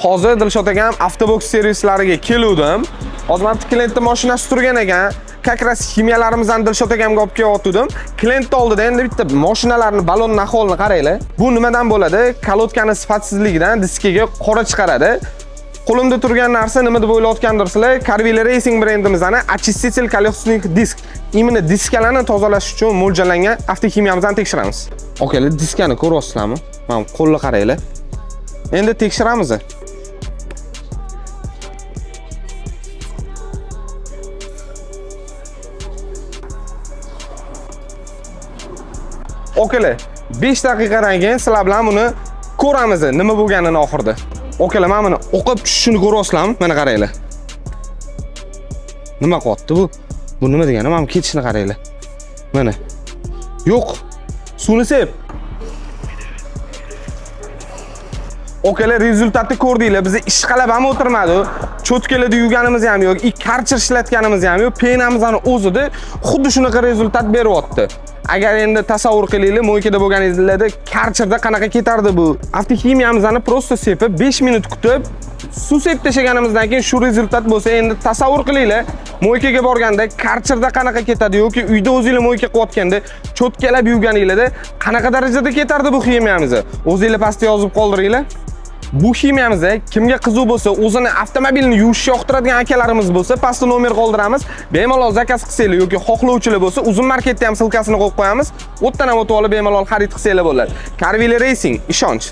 Hozir Dilshod akam Avtobox servislariga keluvdim. Hozir mana bitta klientni mashinasi turgan ekan. Как раз ximiyalarimizni Dilshod akamga olib kelyotgandim. Klient oldida endi bitta mashinalarni balon ahvolini qaranglar. Bu nimadan bo'ladi? Kolodkani sifatsizligidan diskaga qora chiqaradi. Qo'limda turgan narsa nima deb o'ylayotgandirsizlar? Carville Racing brendimizni очиститель колесных диск. Именно diskalarni tozalash uchun mo'ljallangan avtoximiyamizni tekshiramiz. Okalar, diskani ko'ryapsizlarmi? Mana qo'lni qaranglar. Endi tekshiramiz. Okalar, 5 daqiqadan keyin sizlar bilan buni ko'ramiz, nima bo'lganini oxirida. Okalar, mana buni o'qib tushishini ko'ryapsizlarmi? Mana qaranglar. Nima qilyapti bu? Bu nima degani? Mana bu ketishini qaranglar. Mana. Yo'q. Suvni sep. Okalar, rezultatni ko'rdinglar. Bizni ishqalab ham o'tirmadi. Cho'tkalarda yuvganimiz ham yo'q, karcher ishlatganimiz ham yo'q. Penamizni o'zida xuddi shunaqa rezultat beryapti. Agar endi tasavvur qilinglar, moykada bo'lganingizlarda karcherda qanaqa ketardi bu? Avtoximiyamizni просто sepib 5 minut kutib, suv sepib tashlaganimizdan keyin shu rezultat bo'lsa, endi tasavvur qilinglar, moykaga borganda karcherda qanaqa ketadi yoki uyda o'zinglar moyka qilayotganda cho'tkalab yuvganinglarda qanaqa darajada ketardi bu ximiyamizni? O'zinglar pastga yozib qoldiringlar. Bu ximiyamiz kimga qiziq bo'lsa, o'zini avtomobilini yuvishga yoqtiradigan akalarimiz bo'lsa, pastda nomer qoldiramiz. Bemalol zakaz qilsanglar yoki xohlovchilar bo'lsa, Uzum marketda ham ссылка sini qo'yib qo'yamiz. O'tdan ham o'tib olib bemalol xarid qilsanglar bo'ladi. Carville Racing ishonch.